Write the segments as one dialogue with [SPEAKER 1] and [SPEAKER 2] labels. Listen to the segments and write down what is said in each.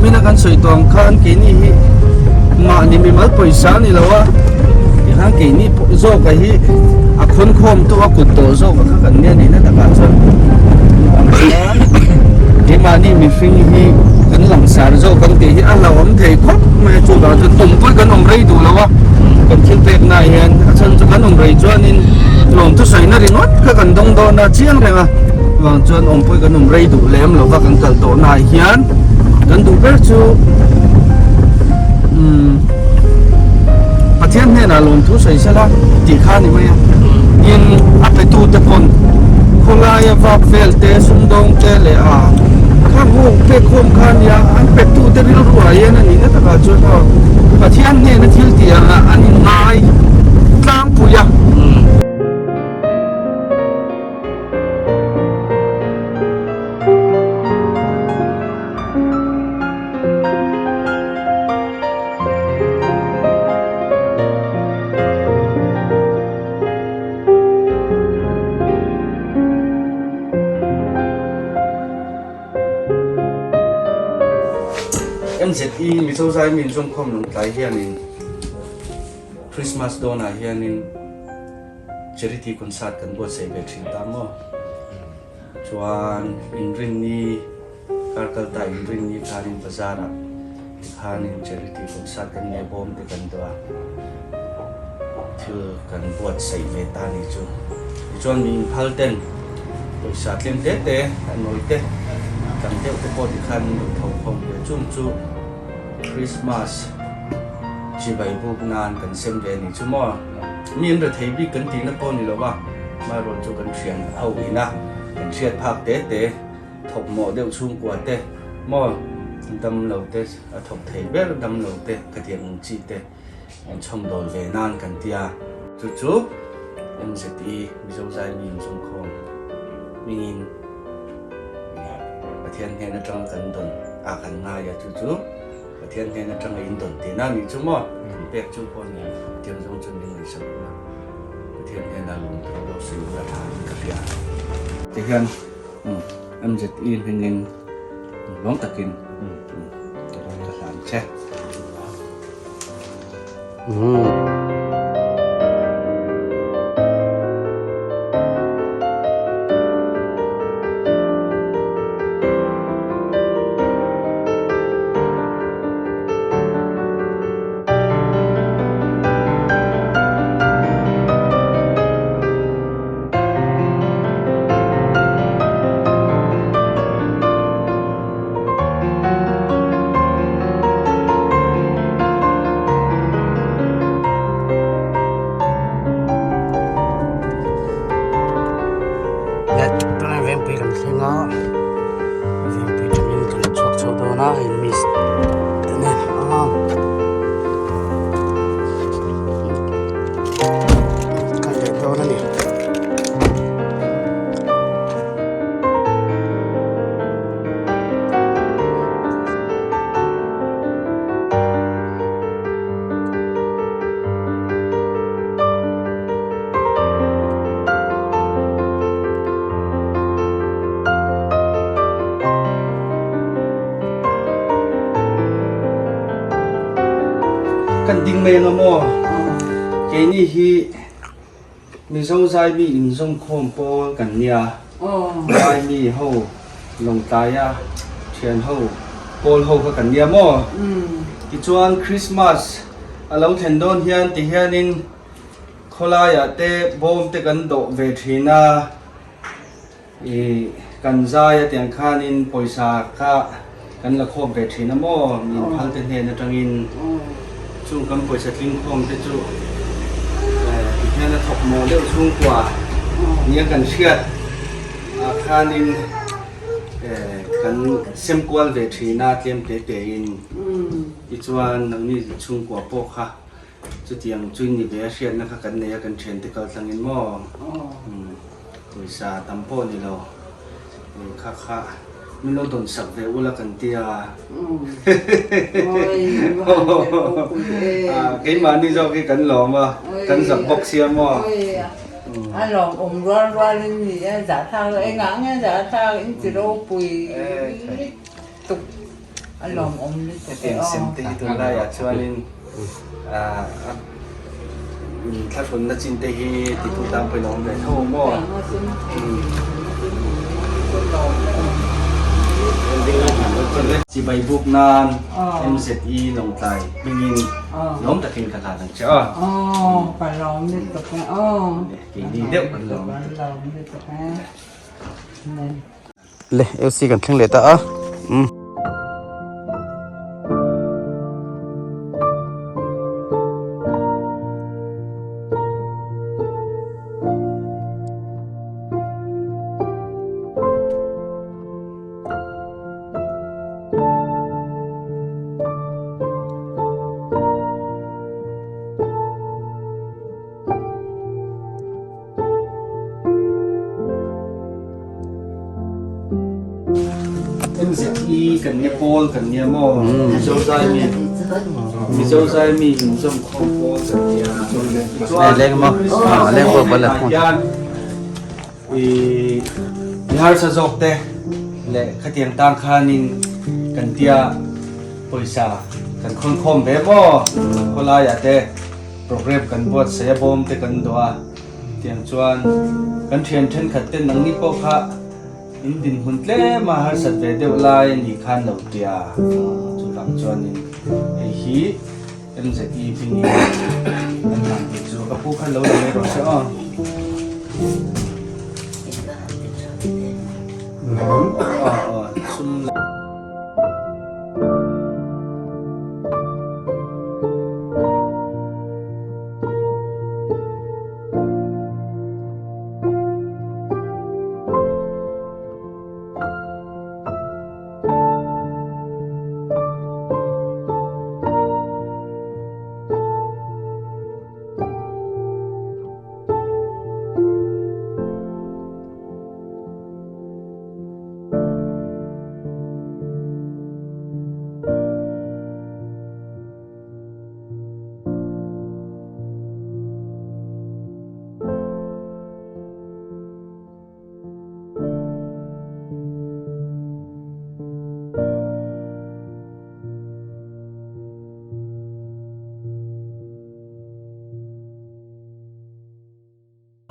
[SPEAKER 1] Nimina kan sawi tawh ang khan keini hi mahni mimal pawisa a ni lo a, tikhan keini pawh zawka hi a khawn khawm tu a kut tawh zawka kha kan nia nihna takah chuan ang chuan keimahni mihring hi kan langsar zawk ang tih hi a hlauhawm thei khawp mai a, chuvang chuan awm pawh kan awm rei duh lo a, kan thil pekna ah hian a chhan chu kan awm rei chuanin lawm thusawi na ringawt kha kan dawng dawn a chiang reng a, chuvang chuan awm pawh kan awm rei duh lem lo va kan kal tawhna ah hian kan duh ber chu umm Pathian hnenah lawmthu sawi sela tih kha a ni mai a, tin a pe tu te pawn khawlaia vak vel te sumdawng te leh a khang ho pek khawm kha a nia an pe tu te rilru ah hian a nihna takah chuan aw Pathian hnena thil tih angah an inngai tlangpui a. MZE Mizo Zai Min Zawmkhawm Lungtlai hianin Christmas dawnah hianin Charity Concert kan buatsaih ve thin ta maw? Chuan inrinni kar kal ta inrinni khanin bazar ah tikhanin charity concert kan nei bawm te kan duh a, thil kan buatsaih ve ta ni chu. Tichuan mi inphal ten pawisa tlem te te a nawi te tam deuh te pawh tikhan an rawn tho khawm ve chung chu Christmas chibai buk nan kan sem ve ni chu maw. Mi an rethei bik kan tihna pawh ni lo va, hmairawn chu kan thian ho ina kan hriat phak te te, thawk mawh deuh chhungkua te maw dam lo te a thawk thei ber dam lo te khatiang ang chi te an chhawm dawl ve nan kan tia. Chu chu MZE Mizo Zai mi inzawmkhawm hmingin Pathian hnen atanga kan dawn a kan ngai a chu chu. Pathian hnen atanga in dawn tihna a nih chu maw? Kan pek chu pawh ni tiang zawng chuan min ngaihsak ula, Pathian hnena lawmthu lo sawi ula tha in ka hria. Tihian MZE hmingin lawm takin ka hlan che.
[SPEAKER 2] Tunah vengpui kan thleng a vengpui tangin kan chhuak chho dawn a hei miss te nen a kal leh dawn a ni.
[SPEAKER 1] Kan ding mai anga maw? Keini hi Mizo Zaimi inzawmkhawm pawl kan nia. Zaimi ho Lawngtlaia thian ho pawl ho kha kan nia maw? Tichuan Christmas a lo thlen dawn hian ti hianin khawlaiah te bawm te kan dawh ve thin a, ih kan zai a tiang khanin pawisa kha kan la khawm ve thin a maw? Min phal te hnen atangin chung kan pawisa tling khawm te chu ti hian a thawk mawh deuh chhungkua nia kan hriat ah khanin kan sem kual ve thin a tlem te te in tichuan nangni chhungkua pawh kha chutiang chu ni ve a hriatna kha kan nei a kan thiante kal tlangin maw pawisa tam pawh ni lo kha kha min lo dawn sak ve ula kan tia keimahni zawk hi kan lawm a kan zak bawk sia maw.
[SPEAKER 3] A lawmawm rual rual in ni a, zahthlak engah nge zahthlak in ti ropui tuk. A lawmawm lutuk e
[SPEAKER 1] Hetiang
[SPEAKER 3] aw.
[SPEAKER 1] sem te hi tunlaiah chuanin inthlahrunna chin te hi titu tan pawhin a awm ve tho maw? Chibai buk nan MZE Lawngtlai hmingin lawm takin ka hlan ang che aw.
[SPEAKER 3] Aw ka lawm lutuk e aw.
[SPEAKER 1] Keini deuh kan lawm
[SPEAKER 3] lutuk e.
[SPEAKER 2] Le LC kan thleng leh ta a umm.
[SPEAKER 1] MZE kan nia pawl kan nia maw Mizo zai mi Mizo zai mi inzawm khawm pawl kan nia
[SPEAKER 2] Chuan leng maw leng pawh bal
[SPEAKER 1] hian i mi harsa zawk te leh khatiang tang khanin kan tia pawisa kan khawn khawm ve maw khawlaiah te Program kan buatsaih a bawm te kan dawh a, tiang chuan kan thian thenkhat te nangni pawh kha in dinhmun tlem a harsat ve deuh lai a nih khan lo tia, chuvang chuanin hei hi MZE hmingin kan hlan tih chu ka pu khan lo la mai rawh se aw. Aw aw sum.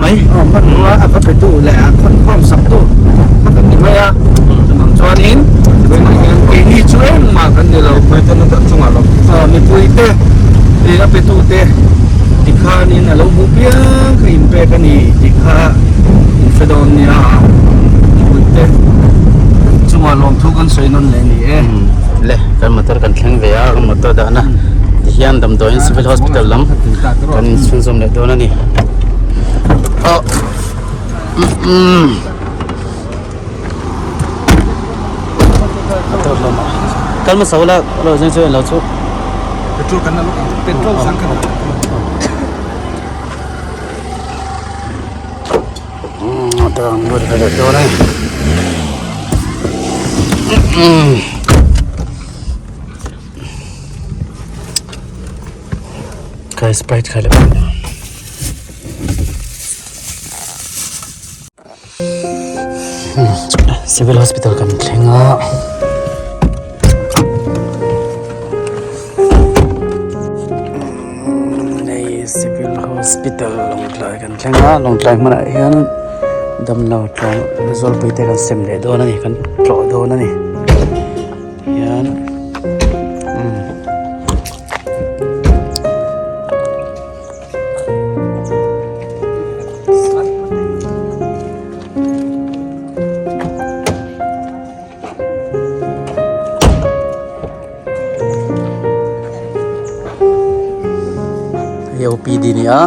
[SPEAKER 2] Mai hmanrua a va pe tu leh a khawnkhawm sak tu kha kan ni mai a chuvang chuanin tunah hian keini chu engmah kan ni lo mipui te leh a pe tu te tikhanin a lo hmuh piang kha inpek a ni tih kha in hre dawn nia mipui te chungah lawmthu kan sawi nawn leh a ni e. Le kan motor kan thleng ve a kan motor dahna tihian damdawiin civil hospital lam kan inchhunzawm leh dawn a ni. Oh. Motor lamah kal hmasa ula lo zeng chu englo chu
[SPEAKER 1] petrol kan la lawk ang petrol sang kan
[SPEAKER 2] motor ang lut ve leh dawn a ni. Kai sprite khai leh Civil Hospital kan thleng a hei Civil Hospital Lawngtlai kan thleng a Lawngtlai hmunah hian damlo tlawng zawlpui te kan sem leh dawn a ni kan tlawh dawn a ni hian umm. Hei OPD a ni a.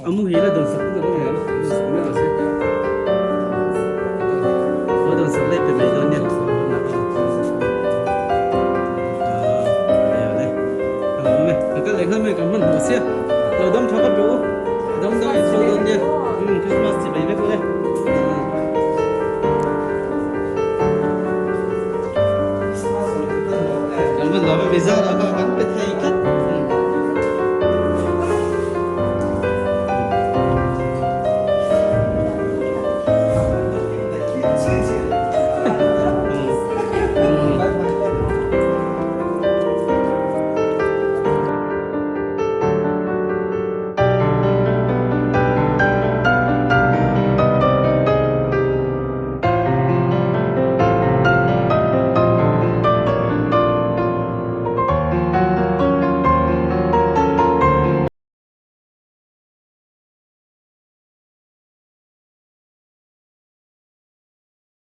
[SPEAKER 2] A muhil a dawnsak te dawn em? Aw dawnsak leh pe mai dawn nia. Ale ale. Ka lawm e. Ka kal leh nghal mai ka hman hmuh sia. Lo dam tha vat rawh u. Dam dang in chhuak dawn nia. Christmas chi mai vek le. Kan hman lawm e. Bizar a kha kan.